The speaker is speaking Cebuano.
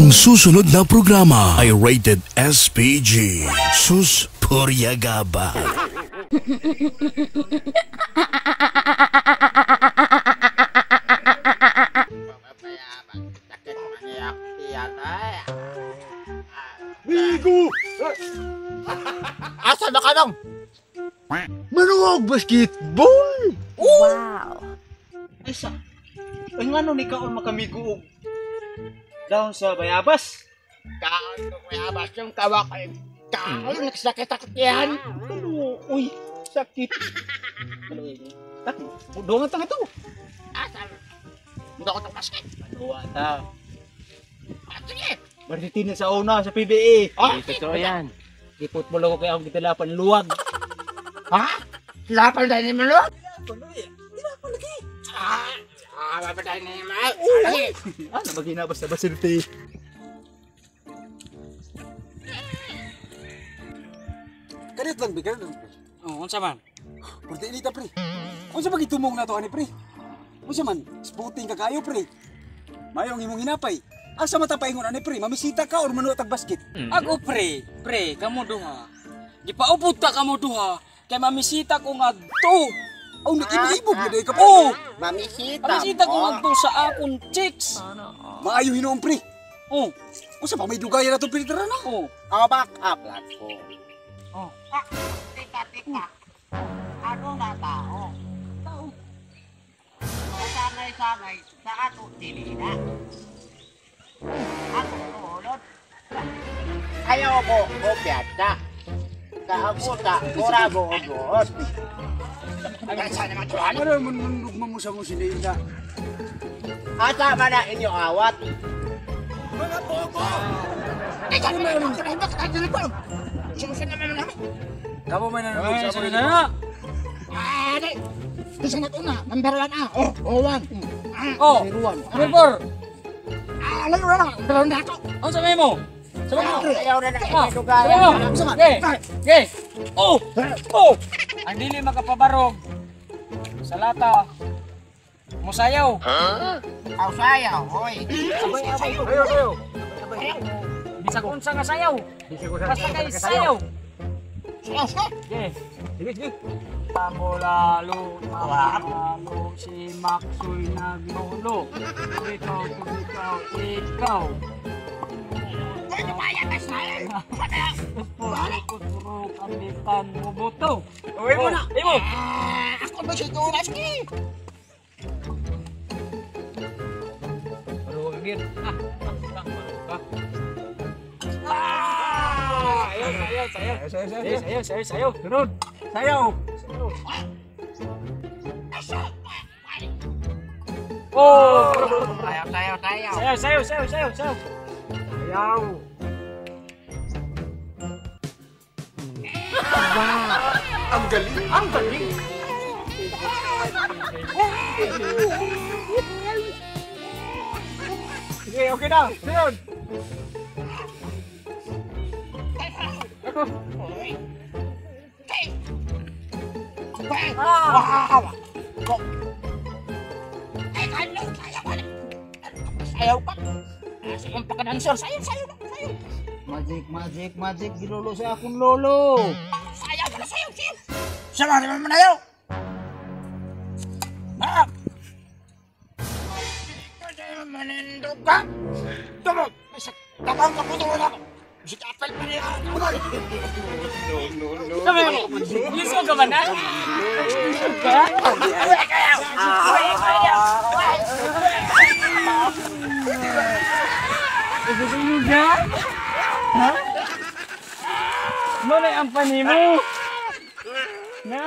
Ang susunod na programa ay rated SPG. Sus Puryagaba. Bigo! Asa na ka nang? Manuwag basketball! Wow! Ay sa... Ay nga nun ikaw ang makamigo og down sa bayabas. Kaon ko bayabas yung kawak ay kaon nagsakit-sakit yan. Ano? Uy, sakit. Ano yun? Doon nga ito. Asa? Hindi ako itong basket. Ano ata? Sige! Barsitina sa una sa PBA. Ah, totoo yan. Di-football ako kaya akong gitalapan luwag. Ha? Lapan tayo ni Melo? Tilapan lagi. Ah, lapan tayo ni Melo. Ah, nabagina basta basilti. Kanit lang, pre. Kanit lang, pre. Oh, unsa man? Purti inita, pre. Unsa ba gitumong na to ani, pre? Unsa man? Sputing ka kayo, pre. Mayong imong hinapay. Asa mata paingon ani, pre? Mamisita ka or manuot ang basket? Ako pre, pre, kamo duha. Gipaupod ta kamo duha kay mamisita ko ngadto. Aw, nag-ibog na day ka, pre. Oh, Mamisita. mamisita ko ngadto sa akong chicks. Maayo hinuon, pre. Oh, Unsa pa may dugaya na to, pre, tara na. oh. Ako back up lang ko. Oh. Tika, tika. Ano na tao? Tao. Sangay-sangay sa ato tilina. Ako tulod. Ayaw ko kopyata. Kaabuta, kurago o buot. Sana matuan. Ano man manugma mo sa mong sinila? Asa man na inyo awat? Mga bobo! Kapo may nanonood sa Ay, na. Bisa na una, number 1 ah. Oh, oh 1. Oh, number 4. Ah, layo na lang, number 1 na ako. Unsa may mo? Sa mo? Ayaw na na Ah, inyo dugaya. Sa mo? Okay. Okay. Oh. Oh. Ang dili makapabarog sa lata. Musayaw. Aw sayaw, hoy. Ayo, ayo. Bisag unsa nga sayaw. Basta kay sayaw. Sayaw, sayaw. Okay. Sige, sige. Tambolalo, tambolalo, si Maxoy naglolo. Ikaw, ikaw, ikaw. Puro kambitan mo buto. Uwi mo na. Imo. Ako ba siya turas ki? Baru gir. Ah, ayo, sayo, sayo. Sayo, sayo, Sayo, sayo, sayo. Sunod. Sayaw. Oh, Sayaw, sayaw, sayaw. sayo, sayo, sayo, sayo, sayo. Sayaw. Ang galing! Ang galing! Sige, okay na. Sunod. Ay, kayo, sayaw ka. Sayaw ka. Sige, pagka-dancer, sayaw, sayaw, sayaw. Magic, magic, magic. Gilolo sa akong lolo. Sayaw ka na, sayaw, sayaw. Sama naman manayaw. Ah! Manindog ka! Tumog! Tabang ka puto na ako! Sikapel pa niya! No, no, no. Sabi mo, lisod ka ba na? Lisod ka? Lisod ka? Ha? Muna ang panimo! Na!